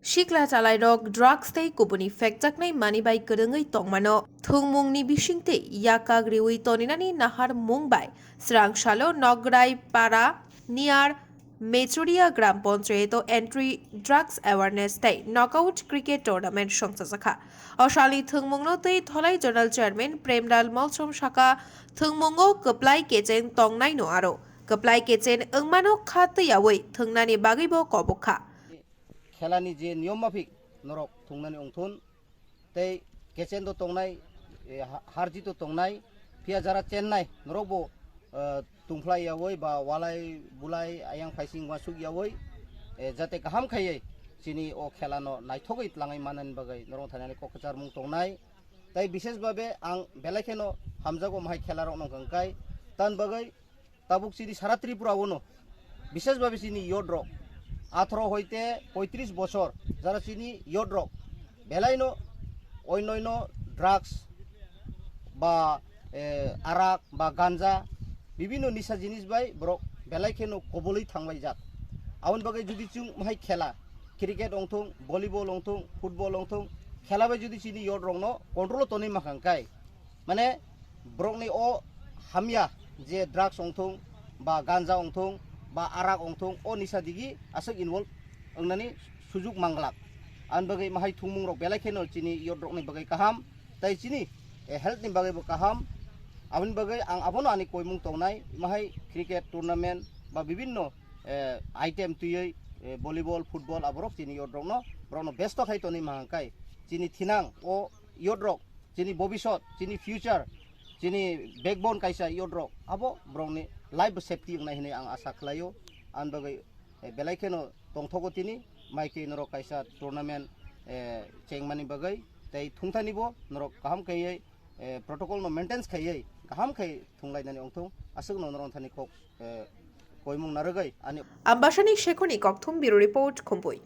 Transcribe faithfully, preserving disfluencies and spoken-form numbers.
Sikla chalairok drugs tei kubuni phekjaknai mani bai kwrwngwi tongmano thwngmungni bisingtwi yakak riwi toninani nahar mung bai swrang salo Nograi Para near Mechuria Gram Panchayato entry drugs awareness tei knockout cricket tournament songchajakha. O salni thwngmungno twi Dholai Zonal Chairman Premlal Molsom saka thwngmungo kwplai kechen tongnaino aro kwplai kechen wngmano kha twiyawi thwngnani bagwibo kobok kha. Khelani je niyom maphik norok thungnani wngthun, tei kechen do tongnai, eh, ha-, harjit do tongnai, phiya jara chennai norok bo, eh, tungphlai yawi ba walai bulai ayang phaising wasuk yawi, eh, jate kaham khaiwi chini o khelano naithogwi tlangwi manani bagwi norok thainani kok kwcharmung tongnai. Tai bishesh babe ang belai kheno hamjago mahai khela rok nong kangkai tan bagwi tabuk chini sara Tripura ono bishesh babe chini youth rok atharo hoite poitris bochor jara chini youth rok belaino oinoino drugs ba, eh, arak ba ganja bibinno nisa jinis bai borok belai kheno kobolwi thanglaijak. Aboni bagwi judi chwng mahai khela cricket ongthung, volleyball ongthung, football ongthung, khela bai judi chini youth rokno control o tonwi mankangkai, mane borokni o hamya je drugs ongthung ba ganja ongthung ba arak ongthung o nisa digi aswk involve wngnani sujuk manglak. Aboni bagwi mahai thwngmung rok belai kheno chini youth rokni bagwi kaham tei chini, eh, health ni bagwi bo kaham. Aboni bagwi ang abono ani koimung tongnai mahai cricket tournament ba bibinno, eh, item twiwi, eh, volleyball, football aborok chini youth rokno borokno besto khai tonwi mankangkai chini thinang o youth rok chini bobisot, chini future, chini backbone kaisa youth rok abo borokni life bo safety wngnai hinwi ang asa khlaio. Aboni bagwi, eh, belai kheno tongthogo tini, maike norok kaisa tournament, eh, chengmani bagwi tei thungthani bo norok kaham khaiwi, eh, protocol no maintain khaiwi kaham khai thunglainani ongthung aswkno norok thani kok, eh, koimung narwgwi ani Ambasani Shekhoni Kokthum, Bureau Report, Khumpui.